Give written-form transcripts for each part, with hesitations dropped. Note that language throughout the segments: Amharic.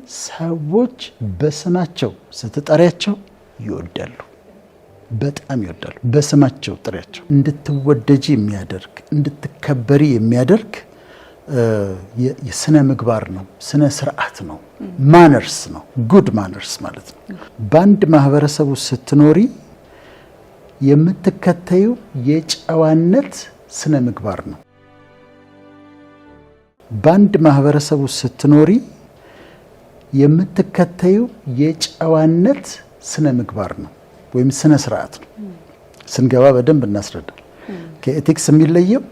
ሰዎች በስማቸው ስትጠሪያቸው ይወዳሉ፣ በጣም ይወዳሉ። በስማቸው ጥሪያቸው። እንድትወደጂ የሚያደርግ፣ እንድትከበሪ የሚያደርግ የስነ ምግባር ነው፣ ስነ ስርዓት ነው፣ manners ነው፣ good manners ማለት ነው። በአንድ ማህበረሰብ ውስጥ ስትኖሪ የምትከተዪው የጨዋነት ስነ ምግባር ነው። በአንድ ማህበረሰብ ውስጥ ስትኖሪ የምትከተዪው የጨዋነት ስነ ምግባር ነው ወይም ስነ ስርዓት ነው። ስንገባ በደንብ እናስረዳል። ከ ethics የሚለየው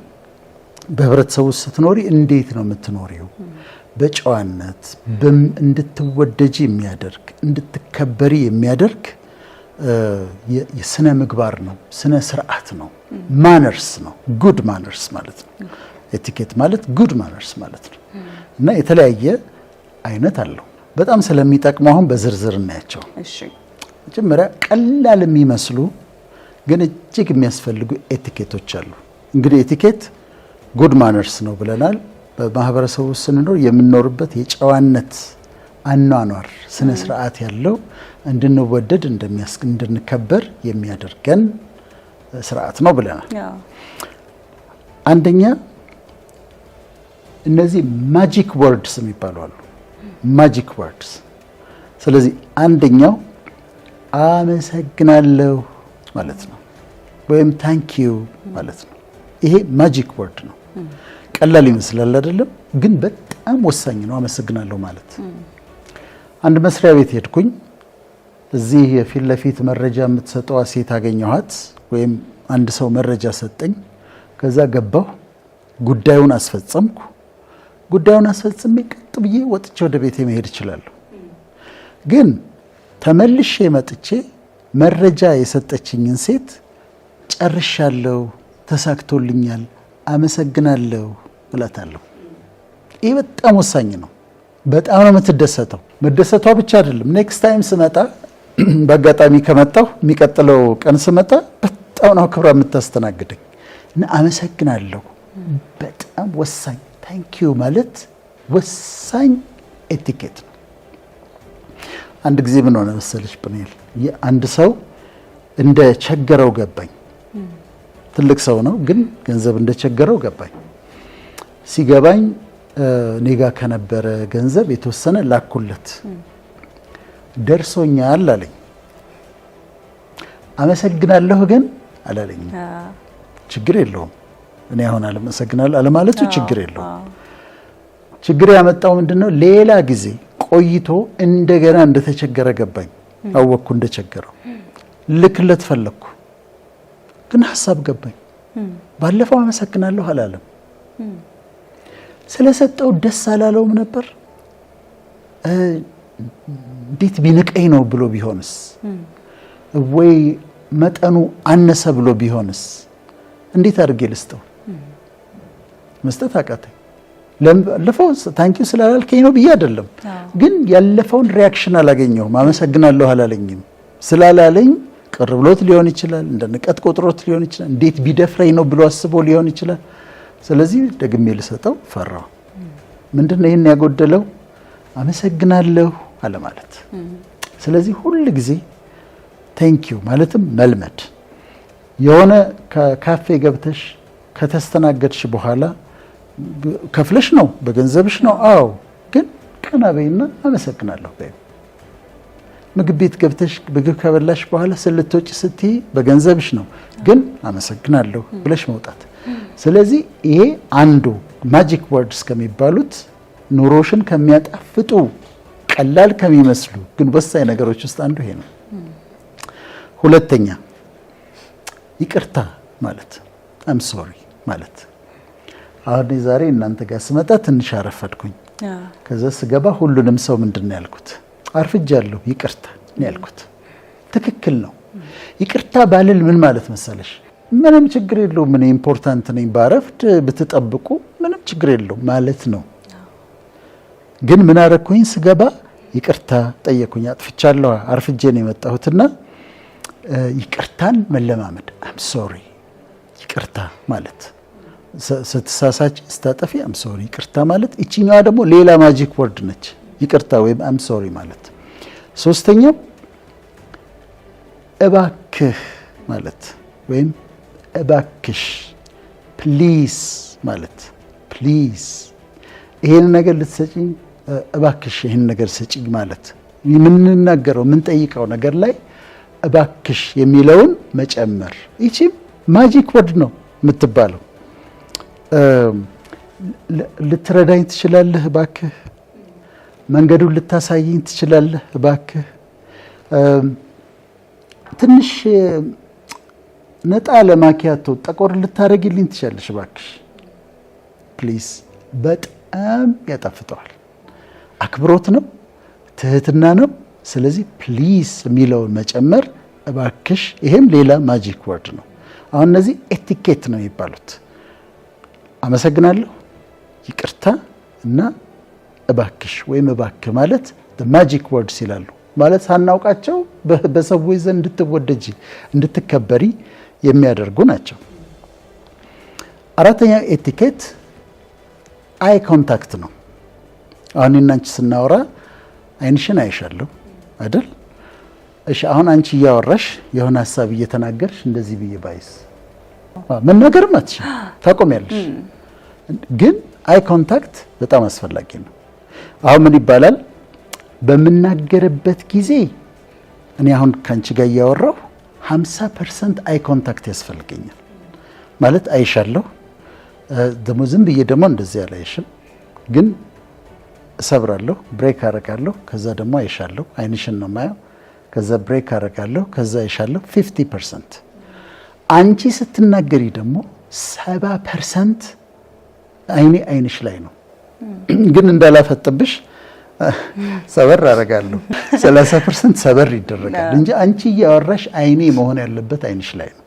በህብረተሰቡ ውስጥ ስትኖሪ እንዴት ነው የምትኖሪው? በጨዋነት እንድትወደጂ የሚያደርግ፣ እንድትከበሪ የሚያደርግ የስነ ምግባር ነው፣ ስነ ስርዓት ነው፣ manners ነው፣ good manners ማለት ነው። Etiquette ማለት good manners ማለት ነው እና የተለያየ አይነት አለው። በጣም ስለሚጠቅሙ አሁን በዝርዝር እናያቸው። መጀመሪያ ቀላል የሚመስሉ ግን እጅግ የሚያስፈልጉ etiquette ኦች አሉ። እንግዲህ etiquette good manners ነው ብለናል። በማህበረሰቡ ውስጥ ስንኖር የምንኖርበት የጨዋነት አኗኗር፣ ስነ ስርዓት ያለው፣ እንድንወደድ፣ እንድንከበር የሚያደርገን ስርዓት ነው ብለናል። አንደኛ እነዚህ magic words የሚባሉ አሉ። Magic words። ስለዚህ አንደኛው አመሰግናለሁ ማለት ነው፣ ወይም thank you ማለት ነው። ይሄ magic word ነው። ቀላል ይመስላል አይደለም? ግን በጣም ወሳኝ ነው። አመሰግናለሁ ማለት። አንድ መስሪያ ቤት ሄድኩኝ። እዚህ የፊት ለፊት መረጃ የምትሰጠዋ ሴት አገኘኋት፣ ወይም አንድ ሰው መረጃ ሰጠኝ። ከዛ ገባሁ፣ ጉዳዩን አስፈጸምኩ። ጉዳዩን አስፈጽሜ ቀጥ ብዬ ወጥቼ ወደ ቤቴ መሄድ እችላለሁ። ግን ተመልሼ መጥቼ መረጃ የሰጠችኝን ሴት ጨርሻለሁ፣ ተሳክቶልኛል፣ አመሰግናለሁ እላታለሁ። ይህ በጣም ወሳኝ ነው። በጣም ነው የምትደሰተው። መደሰቷ ብቻ አይደለም፣ next time ስመጣ፣ በአጋጣሚ ከመጣሁ፣ የሚቀጥለው ቀን ስመጣ በጣም ነው አክብራ የምታስተናግደኝ እና አመሰግናለሁ በጣም ወሳኝ፣ thank you ማለት ወሳኝ etiquette ነው። አንድ ጊዜ ምን ሆነ መሰለሽ ጵኒኤል፣ አንድ ሰው እንደ ቸገረው ገባኝ። ትልቅ ሰው ነው፣ ግን ገንዘብ እንደቸገረው ገባኝ። ሲገባኝ እኔ ጋ ከነበረ ገንዘብ የተወሰነ ላኩለት። ደርሶኛል አለኝ። አመሰግናለሁ ግን አላለኝም። ችግር የለውም። እኔ አሁን አመሰግናለሁ አለማለቱ ችግር የለውም። ችግር ያመጣው ምንድን ነው? ሌላ ጊዜ ቆይቶ እንደገና እንደተቸገረ ገባኝ። አወቅኩ እንደቸገረው። ልክለት ፈለግኩ፣ ግን ሀሳብ ገባኝ። ባለፈው አመሰግናለሁ አላለም። ስለሰጠው ደስ አላለውም ነበር። እንዴት ቢንቀኝ ነው ብሎ ቢሆንስ፣ ወይ መጠኑ አነሰ ብሎ ቢሆንስ፣ እንዴት አድርጌ ልስጠው? መስጠት አቃተኝ። ባለፈው thank you ስላላልከኝ ነው ብዬ አይደለም፣ ግን ያለፈውን reaction አላገኘሁም። አመሰግናለሁ አላለኝም። ስላላለኝ ቅር ብሎት ሊሆን ይችላል፣ እንደ ንቀት ቆጥሮት ሊሆን ይችላል፣ እንዴት ቢደፍረኝ ነው ብሎ አስቦ ሊሆን ይችላል። ስለዚህ ደግሜ ልሰጠው ፈራሁ። ምንድን ነው ይህን ያጎደለው? አመሰግናለሁ አለማለት። ስለዚህ ሁል ጊዜ thank you ማለትም መልመድ። የሆነ ካፌ ገብተሽ ከተስተናገድሽ በኋላ ከፍለሽ ነው፣ በገንዘብሽ ነው። አዎ፣ ግን ቀና በይና አመሰግናለሁ በይው። ምግብ ቤት ገብተሽ ምግብ ከበላሽ በኋላ ስትወጪ ስትይ በገንዘብሽ ነው፣ ግን አመሰግናለሁ ብለሽ መውጣት። ስለዚህ ይሄ አንዱ magic words ከሚባሉት፣ ኑሮሽን ከሚያጣፍጡ፣ ቀላል ከሚመስሉ ግን ወሳኝ ነገሮች ውስጥ አንዱ ይሄ ነው። ሁለተኛ ይቅርታ ማለት፣ I'm sorry ማለት። አሁን ዛሬ እናንተ ጋር ስመጣ ትንሽ አረፈድኩኝ። ከዛ ስገባ ሁሉንም ሰው ምንድን ነው ያልኩት? አርፍጃለሁ፣ ይቅርታ ነው ያልኩት። ትክክል ነው። ይቅርታ ባልል ምን ማለት መሰለሽ? ምንም ችግር የለውም፣ እኔ important ነኝ፣ ባረፍድ ብትጠብቁ ምንም ችግር የለውም ማለት ነው። ግን ምን አረኩኝ? ስገባ ይቅርታ ጠየኩኝ። አጥፍቻለሁ፣ አርፍጄ ነው የመጣሁትና ይቅርታን መለማመድ፣ I'm sorry፣ ይቅርታ ማለት፣ ስትሳሳች፣ ስታጠፊ I'm sorry፣ ይቅርታ ማለት። ይችኛዋ ደግሞ ሌላ magic word ነች። ይቅርታ ወይም I'm sorry ማለት። ሶስተኛው እባክህ ማለት ወይም እባክሽ፣ please ማለት። Please ይሄን ነገር ልትሰጪኝ፣ እባክሽ ይሄን ነገር ስጪኝ ማለት፣ የምንናገረው የምንጠይቀው ነገር ላይ እባክሽ የሚለውን መጨመር። ይቺም magic word ነው የምትባለው። ልትረዳኝ ትችላለህ እባክህ፣ መንገዱን ልታሳየኝ ትችላለህ እባክህ፣ ትንሽ ነጣ ለማኪያቶ ጠቆር ልታደርጊልኝ ትችላለሽ እባክሽ፣ please። በጣም ያጣፍጠዋል። አክብሮት ነው፣ ትህትና ነው። ስለዚህ please የሚለውን መጨመር፣ እባክሽ፣ ይሄም ሌላ magic word ነው። አሁን እነዚህ etiquette ነው የሚባሉት። አመሰግናለሁ፣ ይቅርታ እና እባክሽ ወይም እባክህ ማለት magic words ይላሉ። ማለት ሳናውቃቸው በሰዎች ዘንድ እንድትወደጂ፣ እንድትከበሪ የሚያደርጉ ናቸው። አራተኛው etiquette eye contact ነው። አሁን እኔና አንቺ ስናወራ አይንሽን አይሻለሁ አይደል? እሺ፣ አሁን አንቺ እያወራሽ፣ የሆነ ሀሳብ እየተናገርሽ እንደዚህ ብዬ ባይስ መናገርም አትችይም፣ ታቆሚያለሽ። ግን eye contact በጣም አስፈላጊ ነው። አሁን ምን ይባላል? በምናገርበት ጊዜ እኔ አሁን ከአንቺ ጋር እያወራሁ 50% eye contact ያስፈልገኛል። ማለት አይሻለሁ፣ ደግሞ ዝም ብዬ ደግሞ እንደዚህ አላይሽም፣ ግን እሰብራለሁ፣ break አደርጋለሁ። ከዛ ደግሞ አይሻለሁ፣ አይንሽን ነው የማየው። ከዛ break አደርጋለሁ፣ ከዛ አይሻለሁ። 50%። አንቺ ስትናገሪ ደግሞ 70% አይኔ አይንሽ ላይ ነው፣ ግን እንዳላፈጥብሽ ሰበር አደርጋለሁ። 30% ሰበር ይደረጋል እንጂ አንቺ እያወራሽ አይኔ መሆን ያለበት አይንሽ ላይ ነው።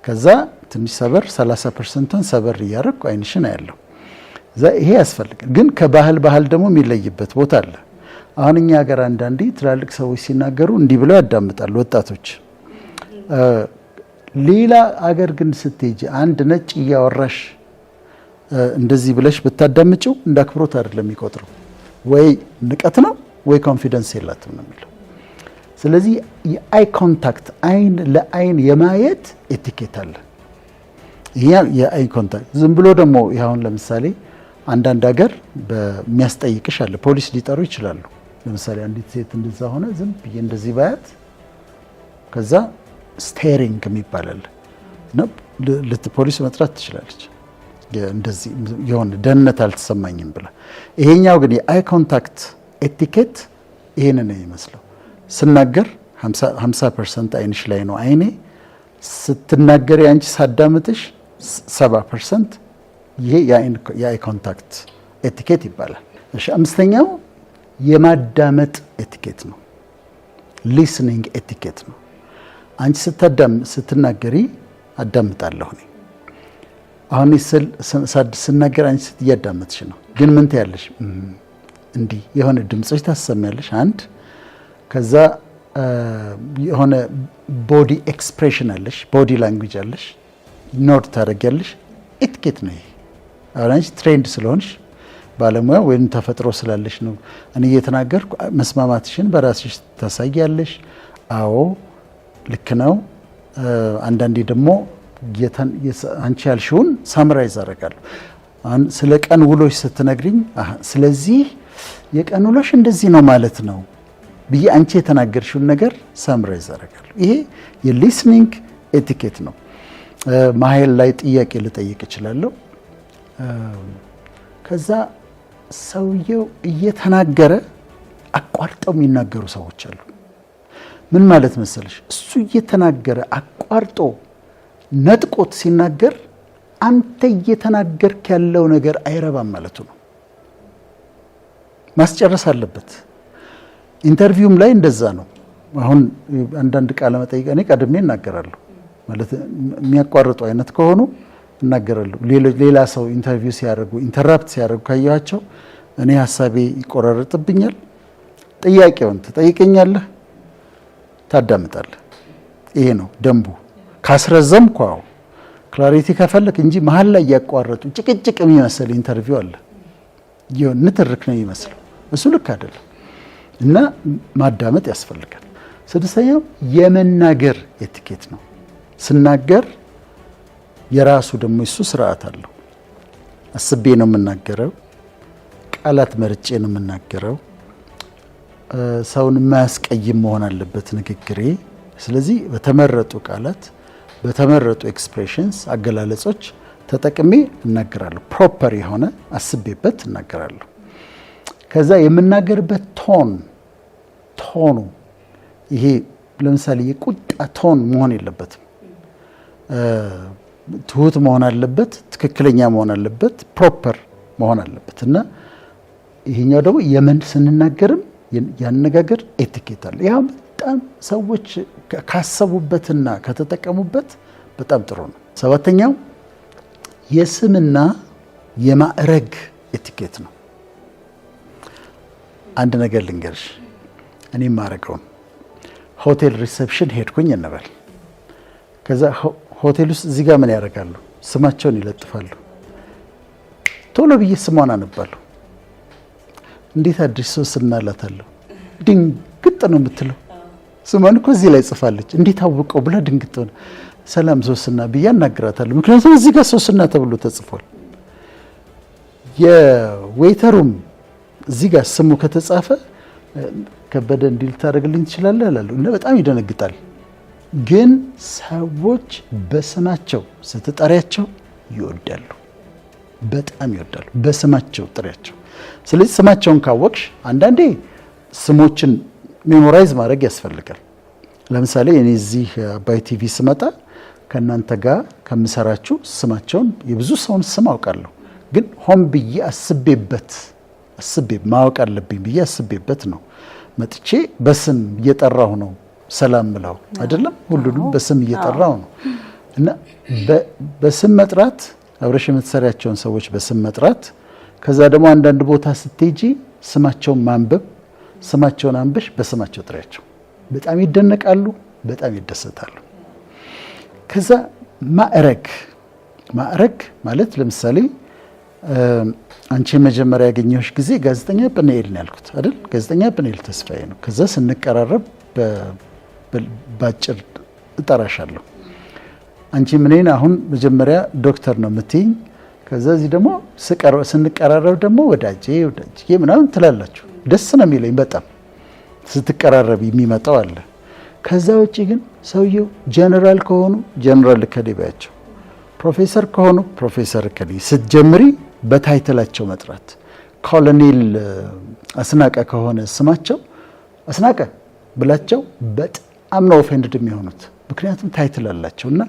ከዛ ትንሽ ሰበር፣ 30%ቷን ሰበር እያደረግኩ አይንሽን አያለሁ። ይሄ ያስፈልጋል። ግን ከባህል ባህል ደግሞ የሚለይበት ቦታ አለ። አሁን እኛ ሀገር አንዳንዴ ትላልቅ ሰዎች ሲናገሩ እንዲህ ብለው ያዳምጣሉ ወጣቶች። ሌላ አገር ግን ስትሄጂ አንድ ነጭ እያወራሽ እንደዚህ ብለሽ ብታዳምጪው እንደ አክብሮት አይደለም የሚቆጥረው፣ ወይ ንቀት ነው ወይ confidence የላትም ነው የሚለው። ስለዚህ የ eye contact፣ አይን ለአይን የማየት etiquette አለ። ይሄ የ eye contact ዝም ብሎ ደግሞ አሁን ለምሳሌ አንዳንድ ሀገር በሚያስጠይቅሽ አለ። ፖሊስ ሊጠሩ ይችላሉ። ለምሳሌ አንዲት ሴት እንደዛ ሆነ ዝም ብዬ እንደዚህ ባያት ከዛ staring የሚባል አለ እና ፖሊስ መጥራት ትችላለች። እንደዚህ የሆነ ደህንነት አልተሰማኝም ብላ። ይሄኛው ግን የ eye contact etiquette ይሄንን ነው የሚመስለው። ስናገር 50% አይንሽ ላይ ነው አይኔ። ስትናገሪ አንቺ ሳዳምጥሽ 70%። ይሄ የ eye contact etiquette ይባላል። እሺ፣ አምስተኛው የማዳመጥ etiquette ነው። Listening etiquette ነው። አንቺ ስትናገሪ አዳምጣለሁ እኔ። አሁን ስናገር አንቺ እያዳመጥሽ ነው፣ ግን ምን ትያለሽ? እንዲህ የሆነ ድምጾች ታሰሚያለሽ። አንድ ከዛ የሆነ body expression አለሽ፣ body language አለሽ፣ nod ታደርጊያለሽ። Etiquette ነው ይሄ። አሁን አንቺ trained ስለሆንሽ፣ ባለሙያ ወይም ተፈጥሮ ስላለሽ ነው። እኔ እየተናገርኩ መስማማትሽን በራስሽ ታሳያለሽ። አዎ፣ ልክ ነው። አንዳንዴ ደግሞ አንቺ ያልሽውን summarize አደርጋለሁ። አሁን ስለ ቀን ውሎሽ ስትነግሪኝ ስለዚህ የቀን ውሎሽ እንደዚህ ነው ማለት ነው ብዬ አንቺ የተናገርሽውን ነገር summarize አደርጋለሁ። ይሄ የ listening etiquette ነው። መሀል ላይ ጥያቄ ልጠይቅ እችላለሁ። ከዛ ሰውየው እየተናገረ አቋርጠው የሚናገሩ ሰዎች አሉ። ምን ማለት መሰለሽ? እሱ እየተናገረ አቋርጦ ነጥቆት ሲናገር አንተ እየተናገርክ ያለው ነገር አይረባም ማለቱ ነው። ማስጨረስ አለበት። Interview ም ላይ እንደዛ ነው። አሁን አንዳንድ ቃለ መጠይቅ እኔ ቀድሜ እናገራለሁ። ማለት የሚያቋርጡ አይነት ከሆኑ እናገራለሁ። ሌላ ሰው interview ሲያደርጉ፣ interrupt ሲያደርጉ ካየኋቸው እኔ ሀሳቤ ይቆራረጥብኛል። ጥያቄውን ትጠይቀኛለህ፣ ታዳምጣለህ። ይሄ ነው ደንቡ። ካስረዘምኩ አዎ፣ clarity ከፈለክ እንጂ መሀል ላይ እያቋረጡ ጭቅጭቅ የሚመስል interview አለ። ንትርክ ነው የሚመስለው። እሱ ልክ አይደለም እና ማዳመጥ ያስፈልጋል። ስድስተኛው የመናገር etiquette ነው። ስናገር የራሱ ደግሞ እሱ ስርዓት አለው። አስቤ ነው የምናገረው። ቃላት መርጬ ነው የምናገረው። ሰውን የማያስቀይም መሆን አለበት ንግግሬ። ስለዚህ በተመረጡ ቃላት፣ በተመረጡ expressions፣ አገላለጾች ተጠቅሜ እናገራለሁ። Proper የሆነ አስቤበት እናገራለሁ። ከዛ የምናገርበት tone ኡ ይሄ ለምሳሌ የቁጣ tone መሆን የለበትም። ትሁት መሆን አለበት፣ ትክክለኛ መሆን አለበት፣ proper መሆን አለበት። እና ይሄኛው ደግሞ የመን ስንናገርም ያነጋገር etiquette አለ። ያ በጣም ሰዎች ካሰቡበትና ከተጠቀሙበት በጣም ጥሩ ነው። ሰባተኛው የስምና የማዕረግ etiquette ነው። አንድ ነገር ልንገርሽ፣ እኔ የማደርገውን ሆቴል reception ሄድኩኝ እንበል። ከዛ ሆቴል ውስጥ እዚህ ጋር ምን ያደርጋሉ? ስማቸውን ይለጥፋሉ። ቶሎ ብዬ ስሟን አነባለሁ። እንዴት አዲስ ሶስና እላታለሁ። ድንግጥ ነው የምትለው። ስሟን እኮ እዚህ ላይ ጽፋለች። እንዴት አውቀው ብላ ድንግጥ ነው። ሰላም ሶስና ብዬ አናግራታለሁ። ምክንያቱም እዚህ ጋር ሶስና ተብሎ ተጽፏል። የ waiter ኡም እዚህ ጋር ስሙ ከተጻፈ ከበደ እንዲህ ልታደርግልኝ ትችላለህ እላለሁ እና በጣም ይደነግጣል። ግን ሰዎች በስማቸው ስትጠሪያቸው ይወዳሉ፣ በጣም ይወዳሉ። በስማቸው ጥሪያቸው። ስለዚህ ስማቸውን ካወቅሽ አንዳንዴ ስሞችን memorize ማድረግ ያስፈልጋል። ለምሳሌ እኔ እዚህ አባይ ቲቪ ስመጣ ከእናንተ ጋር ከምሰራችሁ ስማቸውን የብዙ ሰውን ስም አውቃለሁ። ግን ሆን ብዬ አስቤበት አስቤ ማወቅ አለብኝ ብዬ አስቤበት ነው መጥቼ በስም እየጠራሁ ነው ሰላም ምለው አይደለም። ሁሉንም በስም እየጠራሁ ነው። እና በስም መጥራት፣ አብረሽ የምትሰሪያቸውን ሰዎች በስም መጥራት፣ ከዛ ደግሞ አንዳንድ ቦታ ስትሄጂ ስማቸውን ማንበብ፣ ስማቸውን አንብሽ በስማቸው ጥሪያቸው። በጣም ይደነቃሉ፣ በጣም ይደሰታሉ። ከዛ ማዕረግ፣ ማዕረግ ማለት ለምሳሌ አንቺ መጀመሪያ ያገኘሁሽ ጊዜ ጋዜጠኛ ጵንኤል ነው ያልኩት አይደል? ጋዜጠኛ ጵንኤል ተስፋዬ ነው። ከዛ ስንቀራረብ ባጭር እጠራሻለሁ። አንቺ እኔን አሁን መጀመሪያ ዶክተር ነው የምትይኝ። ከዛ እዚህ ደግሞ ስንቀራረብ ደግሞ ወዳጄ ወዳጄ ምናምን ትላላችሁ። ደስ ነው የሚለኝ በጣም ስትቀራረብ የሚመጣው አለ። ከዛ ውጪ ግን ሰውየው ጀነራል ከሆኑ ጀነራል እከሌ በያቸው፣ ፕሮፌሰር ከሆኑ ፕሮፌሰር እከሌ ስትጀምሪ በ title ኣቸው መጥራት። ኮሎኔል አስናቀ ከሆነ ስማቸው አስናቀ ብላቸው በጣም ነው offended የሚሆኑት። ምክንያቱም title አላቸው። እና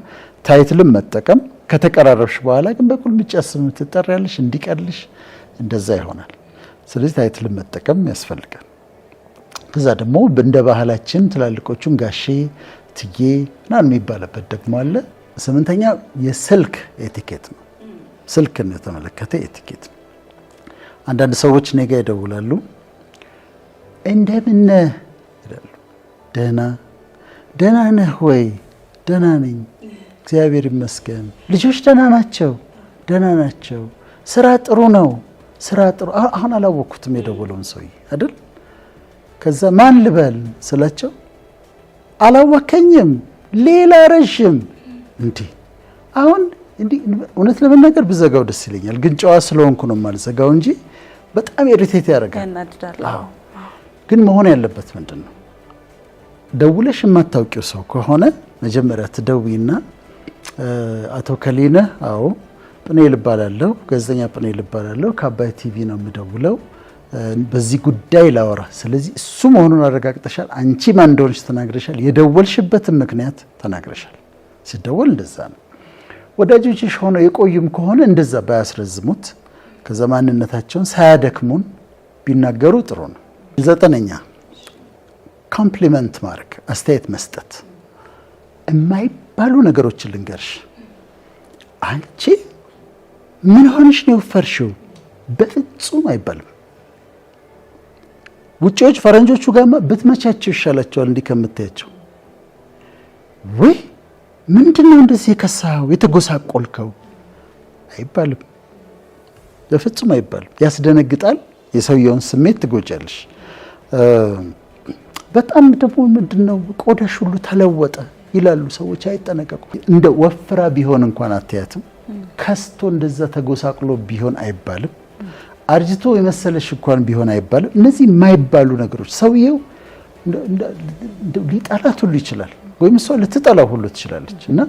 title ም መጠቀም ከተቀራረብሽ በኋላ ግን በቁልምጫ ስም ትጠሪያለሽ እንዲቀልሽ እንደዛ ይሆናል። ስለዚህ title ም መጠቀም ያስፈልጋል። ከዛ ደግሞ እንደ ባህላችን ትላልቆቹን ጋሼ ትዬ ምናምን የሚባልበት ደግሞ አለ። ስምንተኛ የስልክ etiquette ነው። ስልክን የተመለከተ etiquette ነው። አንዳንድ ሰዎች እኔ ጋ ይደውላሉ። እንደምን ነህ ይላሉ። ደህና። ደህና ነህ ወይ? ደህና ነኝ እግዚአብሔር ይመስገን። ልጆች ደህና ናቸው? ደህና ናቸው። ስራ ጥሩ ነው? ስራ ጥሩ። አሁን አላወቅኩትም የደወለውን ሰውዬ አይደል? ከዛ ማን ልበል ስላቸው አላወከኝም፣ ሌላ ረዥም እንዲህ አሁን እንዲህ እውነት ለመናገር ብዘጋው ደስ ይለኛል፣ ግን ጨዋ ስለሆንኩ ነው የማልዘጋው እንጂ በጣም irritate ያደርጋል። አዎ። ግን መሆን ያለበት ምንድን ነው? ደውለሽ የማታውቂው ሰው ከሆነ መጀመሪያ ትደውይና አቶ ከሌነ፣ አዎ ጵንኤል እባላለሁ፣ ጋዜጠኛ ጵንኤል እባላለሁ፣ ከአባይ ቲቪ ነው የምደውለው፣ በዚህ ጉዳይ ላወራ። ስለዚህ እሱ መሆኑን አረጋግጠሻል፣ አንቺ ማን እንደሆንሽ ተናግረሻል፣ የደወልሽበትን ምክንያት ተናግረሻል። ሲደወል እንደዛ ነው። ወዳጆችሽ ሆነው የቆዩም ከሆነ እንደዛ ባያስረዝሙት፣ ከዛ ማንነታቸውን ሳያደክሙን ቢናገሩ ጥሩ ነው። ዘጠነኛ compliment ማድረግ፣ አስተያየት መስጠት። የማይባሉ ነገሮችን ልንገርሽ። አንቺ ምን ሆነሽ ነው የወፈርሽው? በፍጹም አይባልም። ውጪዎች ፈረንጆቹ ጋርማ ብትመቻቸው ይሻላቸዋል እንዲህ ከምታያቸው። ወይ ምንድን ነው እንደዚህ የከሳኸው የተጎሳቆልከው አይባልም፣ በፍጹም አይባልም። ያስደነግጣል፣ የሰውየውን ስሜት ትጎጃለሽ። በጣም ደግሞ ምንድነው ቆዳሽ ሁሉ ተለወጠ ይላሉ ሰዎች፣ አይጠነቀቁ። እንደ ወፍራ ቢሆን እንኳን አትያትም። ከስቶ እንደዛ ተጎሳቅሎ ቢሆን አይባልም። አርጅቶ የመሰለሽ እንኳን ቢሆን አይባልም። እነዚህ የማይባሉ ነገሮች ሰውየው ሊጠላት ሁሉ ይችላል፣ ወይም እሷ ልትጠላው ሁሉ ትችላለች። እና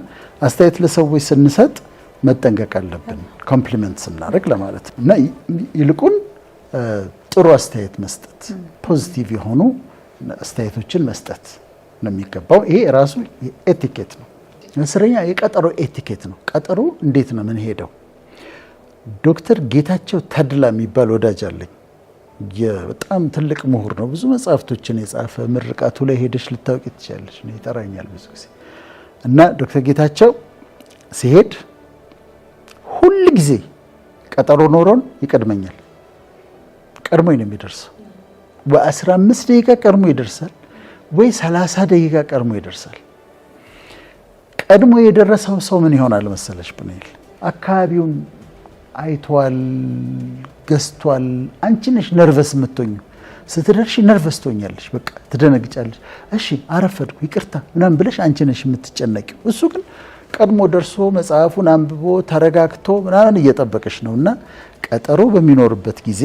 አስተያየት ለሰዎች ስንሰጥ መጠንቀቅ አለብን፣ compliment ስናደርግ ለማለት ነው። እና ይልቁን ጥሩ አስተያየት መስጠት፣ positive የሆኑ አስተያየቶችን መስጠት ነው የሚገባው። ይሄ ራሱ etiquette ነው። 10ኛ የቀጠሮ etiquette ነው። ቀጠሮ እንዴት ነው የምንሄደው? ዶክተር ጌታቸው ተድላ የሚባል ወዳጅ አለኝ። በጣም ትልቅ ምሁር ነው። ብዙ መጽሐፍቶችን የጻፈ፣ ምርቃቱ ላይ ሄደሽ ልታውቂ ትችያለሽ። ይጠራኛል ብዙ ጊዜ። እና ዶክተር ጌታቸው ሲሄድ ሁል ጊዜ ቀጠሮ ኖሮን ይቀድመኛል። ቀድሞኝ ነው የሚደርሰው። በ15 ደቂቃ ቀድሞ ይደርሳል ወይ 30 ደቂቃ ቀድሞ ይደርሳል። ቀድሞ የደረሰው ሰው ምን ይሆናል መሰለሽ ብንል አካባቢውን አይቷል፣ ገዝቷል። አንቺ ነሽ nervous የምትሆኚው። ስትደርሺ nervous ትሆኛለሽ። በቃ ትደነግጫለሽ። እሺ አረፈድኩ ይቅርታ ምናምን ብለሽ አንቺ ነሽ የምትጨነቂው። እሱ ግን ቀድሞ ደርሶ መጽሐፉን አንብቦ ተረጋግቶ ምናምን እየጠበቀሽ ነው። እና ቀጠሮ በሚኖርበት ጊዜ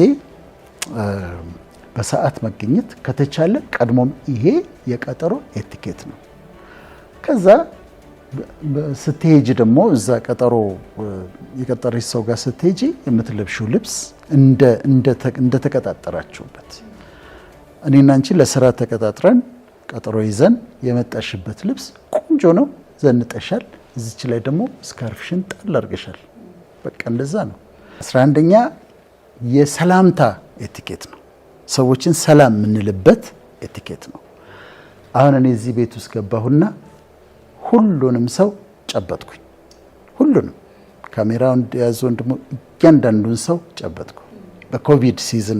በሰዓት መገኘት ከተቻለ ቀድሞም፣ ይሄ የቀጠሮ etiquette ነው። ከዛ ስትሄጂ ደግሞ እዛ ቀጠሮ የቀጠረሽ ሰው ጋር ስትሄጂ የምትለብሺው ልብስ እንደተቀጣጠራችሁበት፣ እኔና አንቺ ለስራ ተቀጣጥረን ቀጠሮ ይዘን የመጣሽበት ልብስ ቆንጆ ነው፣ ዘንጠሻል። እዚች ላይ ደግሞ scarf ሽን ጣል አድርገሻል። በቃ እንደዛ ነው። 11ኛ የሰላምታ etiquette ነው። ሰዎችን ሰላም የምንልበት etiquette ነው። አሁን እኔ እዚህ ቤት ውስጥ ገባሁና ሁሉንም ሰው ጨበጥኩኝ። ሁሉንም ካሜራውን የያዘውን ደግሞ እያንዳንዱን ሰው ጨበጥኩ። በኮቪድ season፣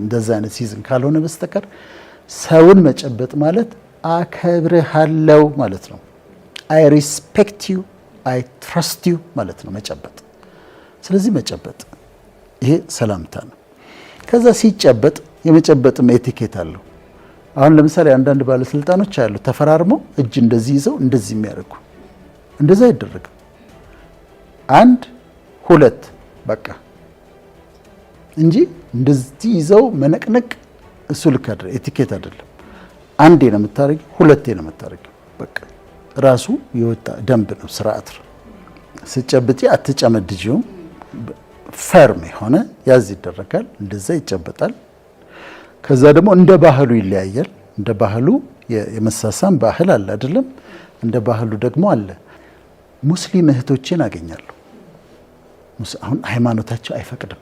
እንደዛ አይነት season ካልሆነ በስተቀር ሰውን መጨበጥ ማለት አከብርሃለው ማለት ነው። I respect you፣ I trust you ማለት ነው መጨበጥ። ስለዚህ መጨበጥ ይሄ ሰላምታ ነው። ከዛ ሲጨበጥ የመጨበጥም etiquette አለው። አሁን ለምሳሌ አንዳንድ ባለስልጣኖች አሉ ተፈራርመው እጅ እንደዚህ ይዘው እንደዚህ የሚያደርጉ፣ እንደዛ አይደረግም። አንድ ሁለት በቃ እንጂ እንደዚህ ይዘው መነቅነቅ እሱ ልክ አይደለም፣ etiquette አይደለም። አንዴ ነው የምታደርጊው፣ ሁለቴ ነው የምታደርጊው። በቃ ራሱ የወጣ ደንብ ነው፣ ስርዓት ነው። ስትጨብጪ አትጨመድጂውም። Firm የሆነ ያዝ ይደረጋል፣ እንደዛ ይጨበጣል። ከዛ ደግሞ እንደ ባህሉ ይለያያል። እንደ ባህሉ የመሳሳም ባህል አለ አይደለም? እንደ ባህሉ ደግሞ አለ። ሙስሊም እህቶቼን አገኛለሁ። አሁን ሃይማኖታቸው አይፈቅድም።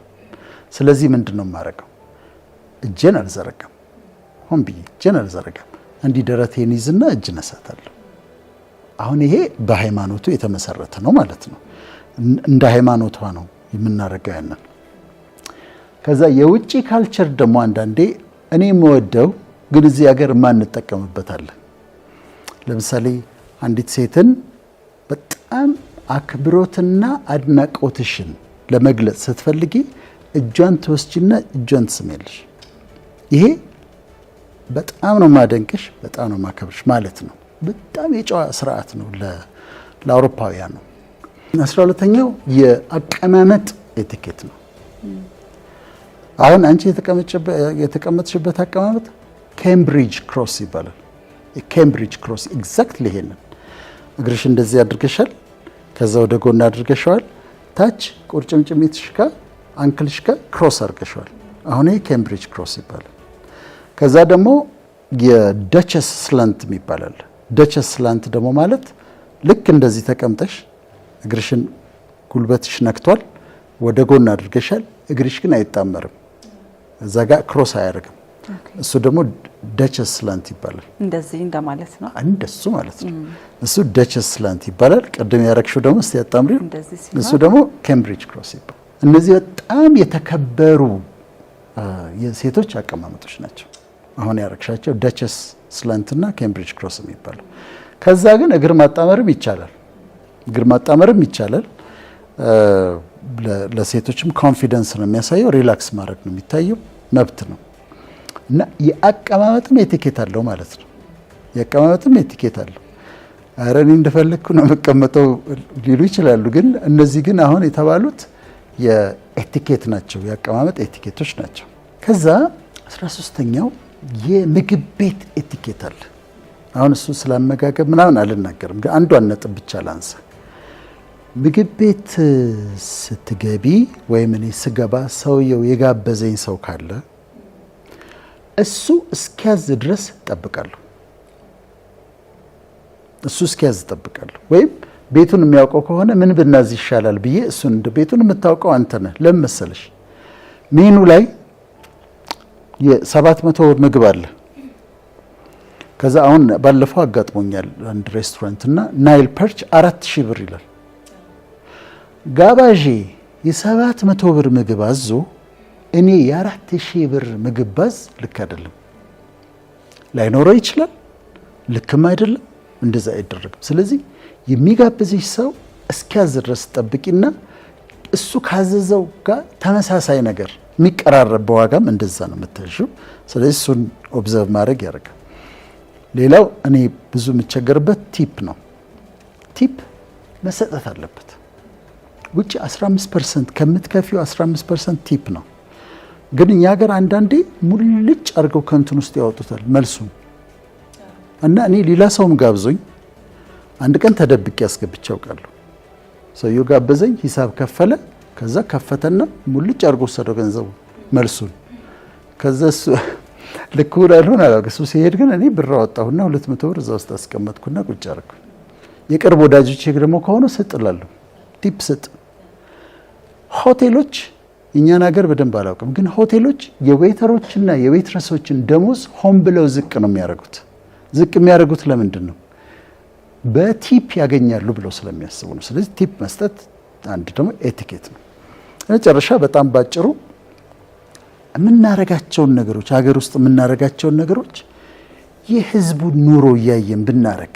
ስለዚህ ምንድን ነው የማደርገው? እጄን አልዘረጋም። ሆን ብዬ እጄን አልዘረጋም። እንዲህ ደረቴን ይዝና እጅ ነሳታለሁ። አሁን ይሄ በሃይማኖቱ የተመሰረተ ነው ማለት ነው። እንደ ሃይማኖቷ ነው የምናደርገው ያንን። ከዛ የውጭ culture ደግሞ አንዳንዴ እኔ የምወደው ግን እዚህ ሀገር የማንጠቀምበት አለ። ለምሳሌ አንዲት ሴትን በጣም አክብሮትና አድናቆትሽን ለመግለጽ ስትፈልጊ እጇን ትወስጂና እጇን ትስሚያለሽ። ይሄ በጣም ነው ማደንቅሽ፣ በጣም ነው ማከብርሽ ማለት ነው። በጣም የጨዋ ስርዓት ነው ለአውሮፓውያን ነው። 12ኛው የአቀማመጥ etiquette ነው። አሁን አንቺ የተቀመጥሽበት አቀማመጥ Cambridge cross ይባላል። የ Cambridge cross exactly ይሄንን እግርሽ እንደዚህ አድርገሻል። ከዛ ወደ ጎን አድርገሸዋል። ታች ቁርጭምጭሚትሽ ጋር ankle ሽ ጋር cross አድርገሸዋል። አሁን ይሄ Cambridge cross ይባላል። ከዛ ደግሞ የ Duchess slant ይባላል። Duchess slant ደግሞ ማለት ልክ እንደዚህ ተቀምጠሽ እግርሽን ጉልበትሽ ነክቷል፣ ወደ ጎን አድርገሻል። እግርሽ ግን አይጣመርም፣ እዛ ጋር cross አያደርግም። እሱ ደግሞ Duchess slant ይባላል። እንደዚህ እንደማለት ነው። እንደሱ ማለት ነው። እሱ Duchess slant ይባላል። ቅድም ያረግሽው ደግሞ እስቲ ያጣምሪው፣ እሱ ደግሞ Cambridge cross ይባላል። እነዚህ በጣም የተከበሩ የሴቶች አቀማመጦች ናቸው። አሁን ያረግሻቸው Duchess slant እና Cambridge cross የሚባለው። ከዛ ግን እግር ማጣመርም ይቻላል። እግር ማጣመርም ይቻላል። ለሴቶችም confidence ነው የሚያሳየው። Relax ማድረግ ነው የሚታየው። መብት ነው። እና የአቀማመጥም etiquette አለው ማለት ነው። የአቀማመጥም etiquette አለው። ኧረ እኔ እንደፈለግኩ ነው የምቀመጠው ሊሉ ይችላሉ። ግን እነዚህ ግን አሁን የተባሉት የ etiquette ናቸው፣ የአቀማመጥ etiquette ኦች ናቸው። ከዛ 13ኛው የምግብ ቤት etiquette አለ። አሁን እሱ ስላመጋገብ ምናምን አልናገርም፣ ግን አንዷን ነጥብ ብቻ ላንሳ። ምግብ ቤት ስትገቢ ወይም እኔ ስገባ ሰውየው የጋበዘኝ ሰው ካለ እሱ እስኪያዝ ድረስ እጠብቃለሁ። እሱ እስኪያዝ እጠብቃለሁ። ወይም ቤቱን የሚያውቀው ከሆነ ምን ብናዝ ይሻላል ብዬ እሱን፣ ቤቱን የምታውቀው አንተ ነህ። ለምን መሰለሽ? ሜኑ ላይ የ700 ብር ምግብ አለ። ከዛ አሁን ባለፈው አጋጥሞኛል አንድ ሬስቶራንት እና Nile perch 4000 ብር ይላል። ጋባዤ የ700 ብር ምግብ አዞ እኔ የ4000 ብር ምግብ ባዝ ልክ አይደለም። ላይኖረው ይችላል፣ ልክም አይደለም። እንደዛ አይደረግም። ስለዚህ የሚጋብዝሽ ሰው እስኪያዝ ድረስ ጠብቂና እሱ ካዘዘው ጋር ተመሳሳይ ነገር የሚቀራረብ በዋጋም እንደዛ ነው የምታዢው። ስለዚህ እሱን observe ማድረግ ያደርጋል። ሌላው እኔ ብዙ የምቸገርበት tip ነው። Tip መሰጠት አለበት። ውጭ 15% ከምትከፊው 15% tip ነው። ግን እኛ ሀገር አንዳንዴ ሙልጭ አድርገው ከእንትን ውስጥ ያወጡታል መልሱን። እና እኔ ሌላ ሰውም ጋብዞኝ አንድ ቀን ተደብቄ አስገብቼ አውቃለሁ። ሰውየው ጋበዘኝ፣ ሂሳብ ከፈለ። ከዛ ከፈተና ሙልጭ አድርጎ ወሰደው ገንዘቡ መልሱን። ከዛ እሱ ልክ አልሆን አላውቅም። እሱ ሲሄድ ግን እኔ ብር አወጣሁና 200 ብር እዛ ውስጥ አስቀመጥኩና ቁጭ አደረኩ። የቅርብ ወዳጆቼ ደግሞ ከሆኑ ስጥ እላለሁ፣ tip ስጥ። ሆቴሎች እኛን ሀገር በደንብ አላውቅም፣ ግን ሆቴሎች የ waiter ኦችና የ waitress ኦችን ደሞዝ ሆን ብለው ዝቅ ነው የሚያደርጉት። ዝቅ የሚያደርጉት ለምንድን ነው? በ tip ያገኛሉ ብለው ስለሚያስቡ ነው። ስለዚህ tip መስጠት አንድ ደግሞ etiquette ነው። መጨረሻ በጣም ባጭሩ የምናረጋቸውን ነገሮች፣ ሀገር ውስጥ የምናረጋቸውን ነገሮች የህዝቡን ኑሮ እያየን ብናረግ